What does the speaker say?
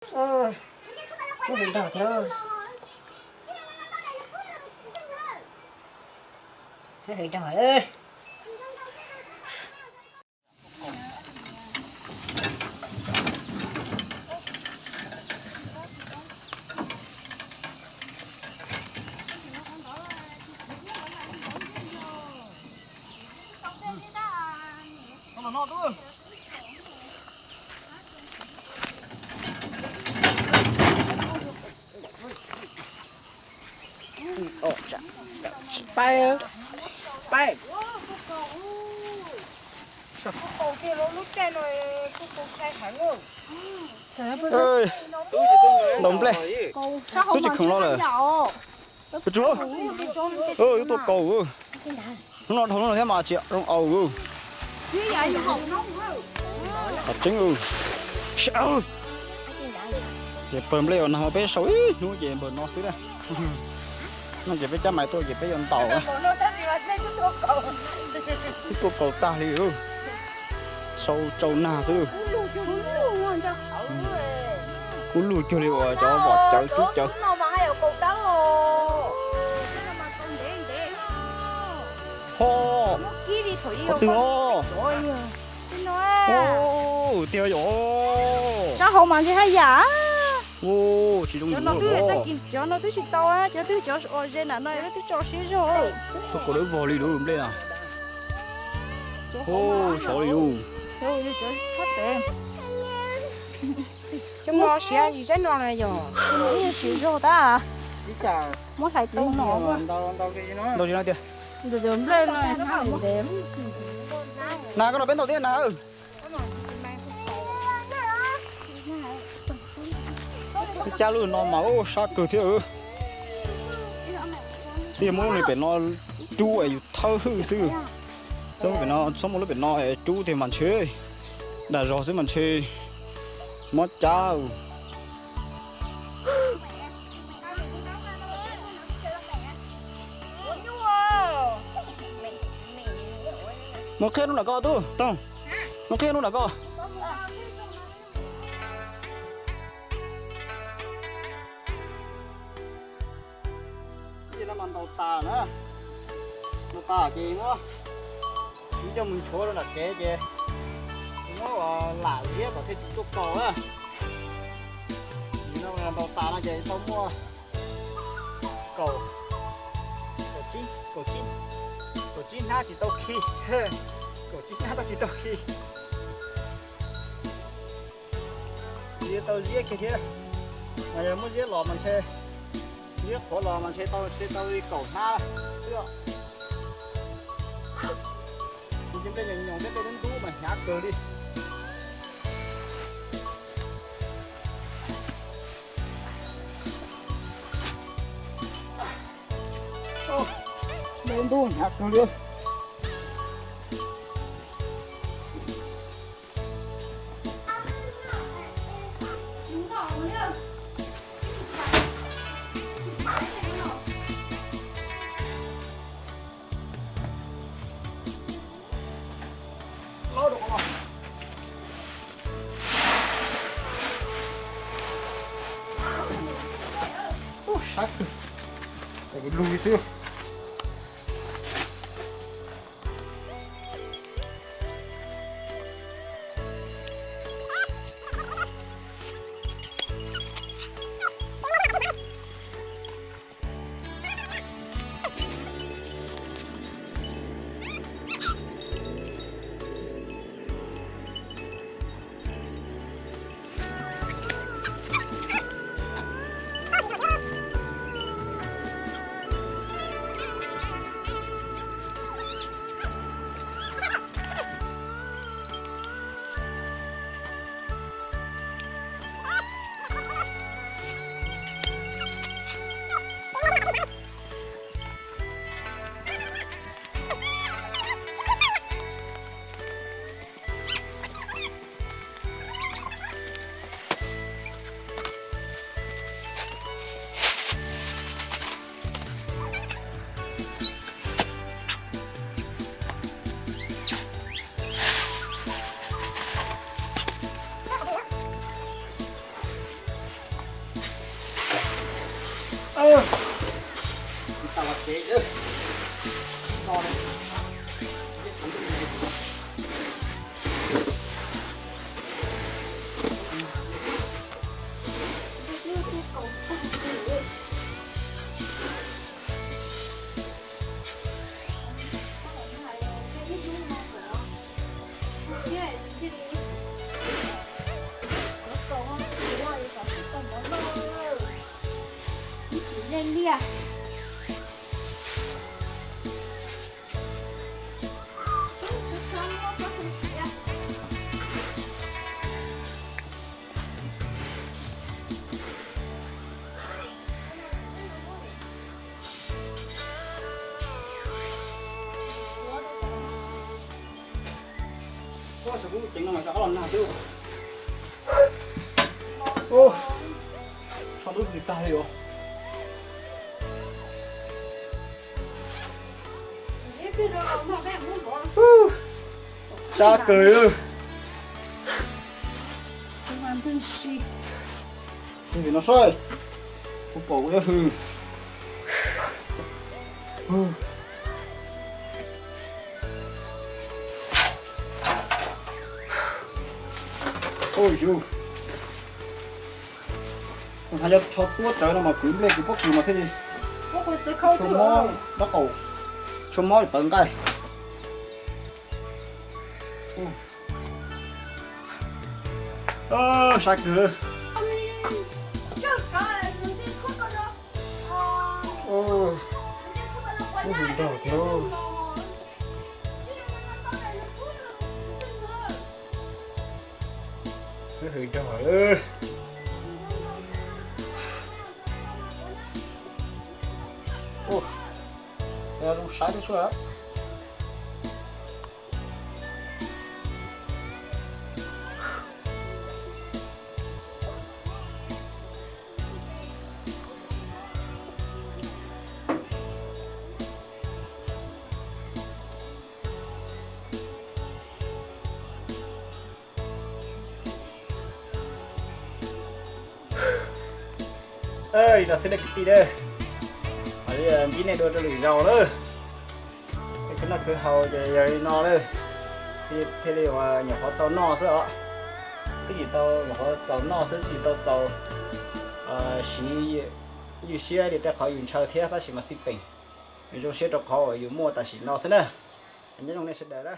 Ub, ub, hwv nrog thiab. Hwv nrog. Pab, pab. Ntaus nplej xwb tsis khoom los lawm. Tus tsov, ub, tua kaus. Hnub no dhau hnub no thiab mas tsis zoo aus. Qhov tseeb, ces pawg nplej uas nag hmo peb sau ib hnub ces npawg no xwb na. No ces peb cab mais tuaj ces peb yuav ntaus na. Twb tua kaus tag li, sau tsau nag xwb. Kub lug cuag li uas cov vom cawv cub cawv. Ho, ho twg os? Tiag yom. Sab hauv mas ntshe haj yam. Tsis zoo. Cov no twb tsis tau, cov twb cov uas ze nram no twb tso siab zog. Tua kaus dawb vog li lub nplej no. Sov li lub. Siab no na yog, siab zog tab. Muab hlais tau no. Ntaus li no tiag. Ntaus nplej no. Nas, koj nrog peb ntaus thiab nas. Cab lub no mas ub sab kawg thiab. Twb yog muab lub pem no rub es yus thawb hwj xwb. Txhob muab lub pem no, txhob muab lub pem no es rub tiag mas ntshe dag zog xwb mas ntshe mob cab. Mus qhia hnub nram ko tub Toog, mus qhia hnub nram ko. Ces no mas ntaus tas na, ntaus tas ces muab coj mus nchuav rau nram tsev ces muab ua lam liab kom thiaj tsis tuaj kaus na. Ces no ntaus tas no ces tau muaj kaum, kaum tsib, kaum tsib hnab tsis tau khi, kaum tsib hnab tau tsis tau khi. Tsis tau ziab kiag thiab, mas yog muab ziab los mas ntshe, ziab qhuav los mas ntshe tau, ntshe tau li kaum hnab xwb. Nws nplej nyoos nyoos thiab nplej ntub ntub mas hnyav kawg li. Nplej ntub hnyav kawg li. Ub, sab kawg, lug li xwb. Ua, saum lub cev no mas saum ob los nag xwb. Tsho ntub tis tag li os. Sab kawg li. Tig no saib, kuv pom kuv yuav hws. Ua yus, tus hais yog tsho tuab tsawv no mas kwv nplej kwv pob kws mas thiaj li tshuav mob dab qaum, tshuav mob li tawv nqaij. Sab kawg. Lub hws nrog thiab. Lub hws nrog. Ua, zoo saib tib suab. Li no xwb nej kwv tij na, ntsib nej dua rau lwm zaus na. Tej khwv noj khwv haus ces yog li no lawm, thiaj li uas nyuam qhuav tau noj xwb os. Twb tsis tau nyuam qhuav txaus noj xwb, twb tsis tau txaus siv ywj siab li tej qhov yus ntshaw thiab, tab sis mas xij peem, yus zoo siab rau qhov uas yus muaj tam sim no xwb na. Nyob zoo nej sawv daws na.